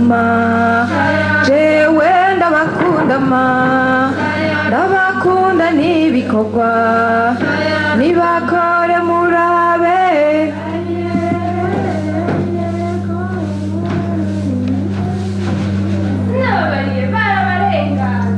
ma, jewe ndabakunda ma, ndabakunda n'ibikorwa nibakore murabe. Sinababariye barabarengana.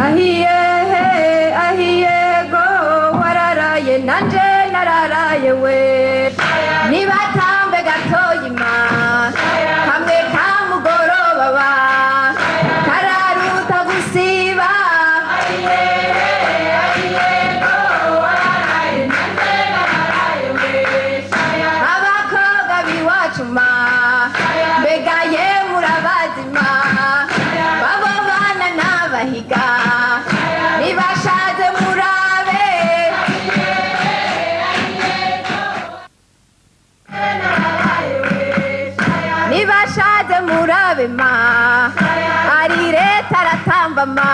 Ahiye he ahiye go, wararaye nanje nararaye we, nibatambe gatoyima kamwe kamugoroba ba kararuta gusiba. Abakobwa biwacu ma, mbega ye murabazima, babo bana n'abahiga nibashaze murabe. Nibashaze murabe ma, ari leta aratamba ma,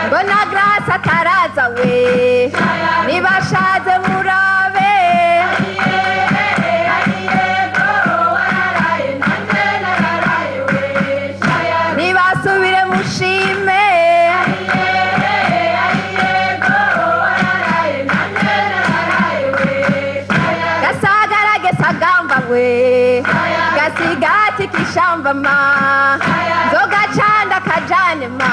ngo na Grace ataraza we, nibashaze murabe. Nibasubire mushime. Gasagarage sagamba we, gasigati kishamba ma, nzoga canda kajane ma,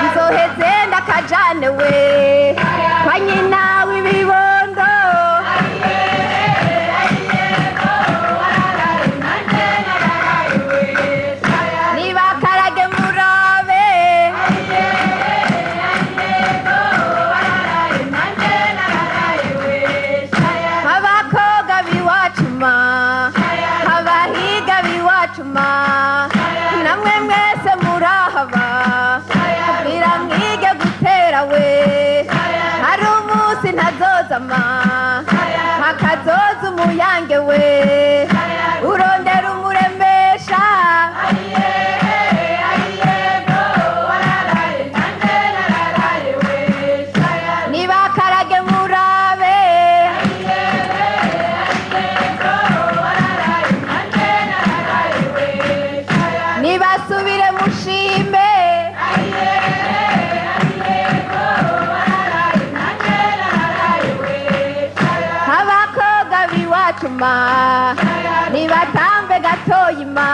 nzoheze ndakajane we kwa nyina w'ibibondo. Nibakarage murabe. Abakobwa biwacu ma, abahiga biwacu ma, namwe mwese murahaba, bwira mwige gutera we, hari umunsi ntazoza ma, hakazoza umuyange we, urondera umuremesha. Nibakarage murabe. Nibasubire mushime. Abakobwa biwacu ma, nibatambe gatoyi ma.